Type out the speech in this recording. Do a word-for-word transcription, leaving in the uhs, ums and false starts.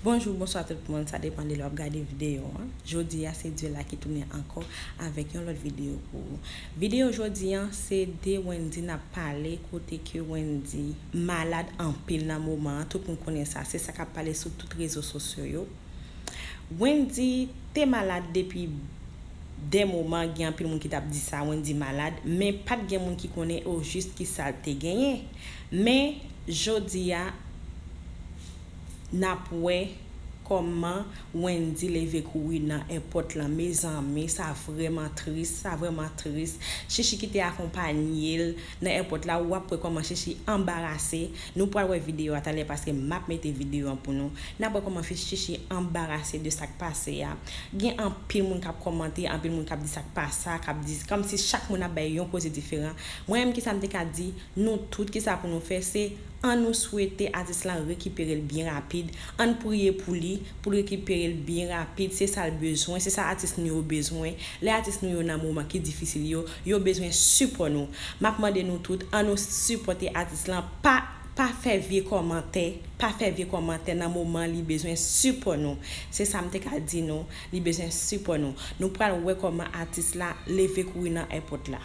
Bonjou, bonswa tout moun, sa depann de lè w ap gade videyo an. Jodi a se Dye la ki tounen ankò avèk yon lòt videyo pou ou. Videyo jodi an se de Wendy n ap pale, kote ke Wendy malad anpil nan moman an, tout moun konnen sa, se sa k ap pale sou tout rezo sosyo yo. Wendy te malad depi de moman, gen anpil moun ki t ap di sa, Wendy malad, men pa t gen moun ki konnen ojis ki sa l te genyen. Men jodi a, n ap wè kòman Wendy leve kouri nan èpòt lan. Mezanmi, sa vrèman tris, sa vrèman tris. Chichi ki te akonpanye l nan èpòt la, w ap wè kòman Chichi anbarase. Nou pral wè videyo a talè paske m ap mete videyo an pou nou. N ap wè kòman fi Chichi anbarase de sa k pase a. Gen anpil moun k ap kòmante, anpil moun k ap di sa k pa sa, k ap di, kòmsi chak moun ap bay yon koze diferan. Mwen menm, kisa m te ka di, nou tout, kisa pou nou fè, se ann nou swete atis lan rekipere l byen rapid. Ann priye pou li, pou l rekipere l byen rapid. Se sa l bezwen, se sa atis nou yo bezwen. Lè atis nou yo nan moman ki difisil yo, yo bezwen sipò nou. M ap mande nou tout, ann nou sipòte atis lan. Pa, pa fè vye kòmantè, pa fè vye kòmantè nan moman li bezwen sipò nou. Se sa m te ka di nou, li bezwen sipò nou. Nou pral wè kòman atis la leve kouri nan èpòt la.